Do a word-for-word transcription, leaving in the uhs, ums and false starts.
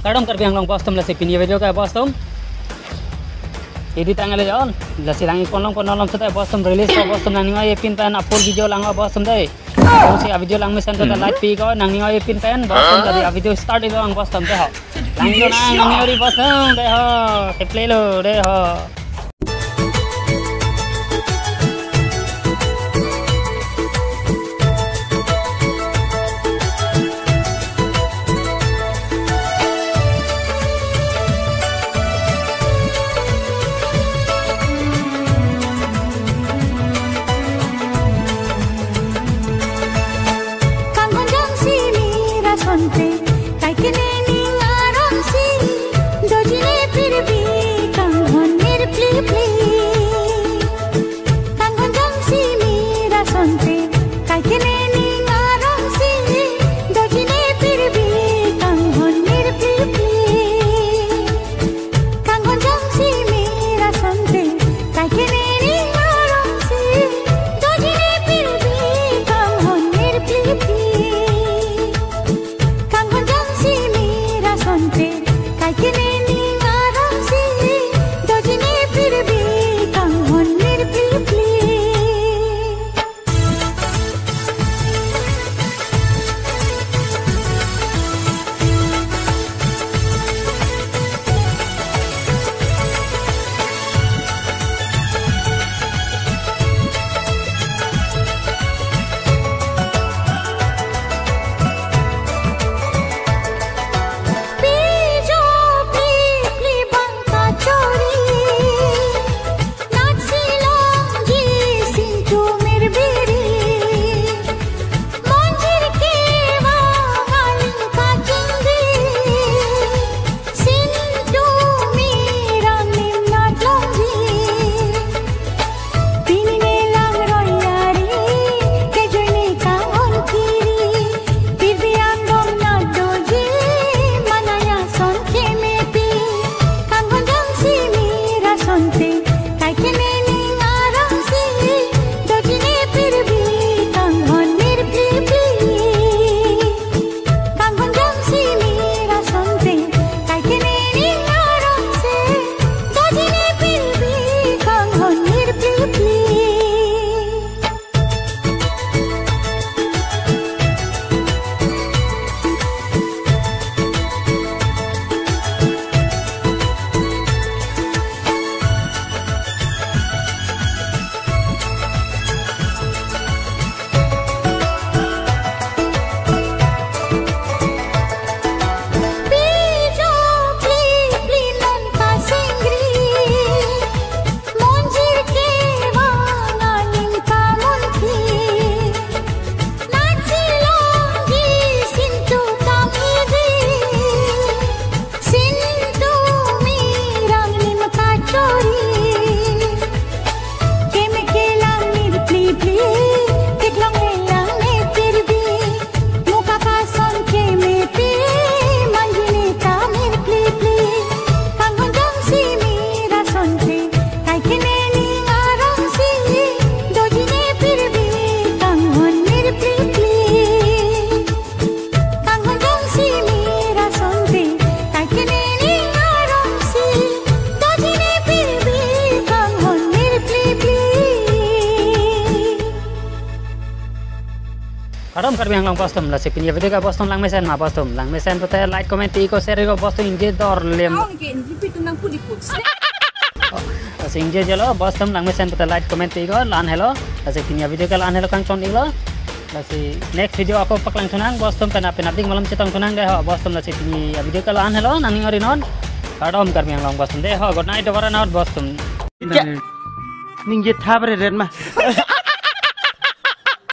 Kardom Karbi Anglong bostum, lasi pini video ke bostum. Edit tanglo jon, lasi lang-ik ponlong ponlong seta bostum release ko bostum, nangning oi pin pen a full video lang bostum dei. Jongsi a video langmesen seta like pi ko, nangning oi pin pen bostum, jadi a video start ilo lang bostum dei ho. Lang-ik nang, nangning oi bostum dei ho. Ke play lo dei ho. Kanghon jongsi mir asonte, kaike ne ning arongsi, dojine pirbi kanghon mir plipli. Kanghon jongsi mir asonte, kaike ne ning arongsi, dojine pirbi kanghon mir plipli. Kanghon jongsi mir asonte, kaike ne ning arongsi, dojine pirbi kanghon mir plipli. Kanghon jongsi mir asonte, kaike ne ning arongsi, dojine pirbi kanghon mir plipli. Pijo plipli bang kachori, natsi longji sintu mirbiri. Monjir kevang aling kachingri, sintu mirang nim nat longji. Pini ne lang roi ari, kejoi ne kanghon kiri. Pirbi angbong nat doji, manaya son kemepi. Kanghon jongsi mir asonte, kaike ne ning arongsi, dojine pirbi kanghon mir plipli. Kanghon jongsi mir asonte, kaike ne ning arongsi, dojine pirbi kanghon mir plipli. Pijo plipli non kasingri, monjir kevang aling kamunthi. Natsi longji sintu kamidi, sintu mirang nim kachori. Keme kelang mir plipli, keklong kelang ne pirbi. Muka kason kemepi, manji ne ta mir plipli. Kanghon jongsi mir asonte, kaike ne ning arongsi, dojine pirbi kanghon mir plipli. Kanghon jongsi mir asonte, kaike ne ning arongsi, dojine pirbi kanghon mir plipli. Kardom Karbi Anglong bostum, lasi pini video ke bostum langmesen ma bostum. Langmesen pute like, comment, pi ko, share ko bostum, ingje dor lem. Aung ke ingje pi tum nang pudi put. Lasi ingjejelo bostum, langmesen pute like, comment, pi ko, la-an helo. Lasi pini video ke la-an helo, kangton iklo. Lasi next video ako paklangthu nang bostum, penap penap ding malom chetongthu nang dei ho bostum. Lasi pini video ke la-an helo, nangning oi non. Kardom Karbi Anglong bostum dei ho, good night, over and out bostum. Ningje thabre ren ma.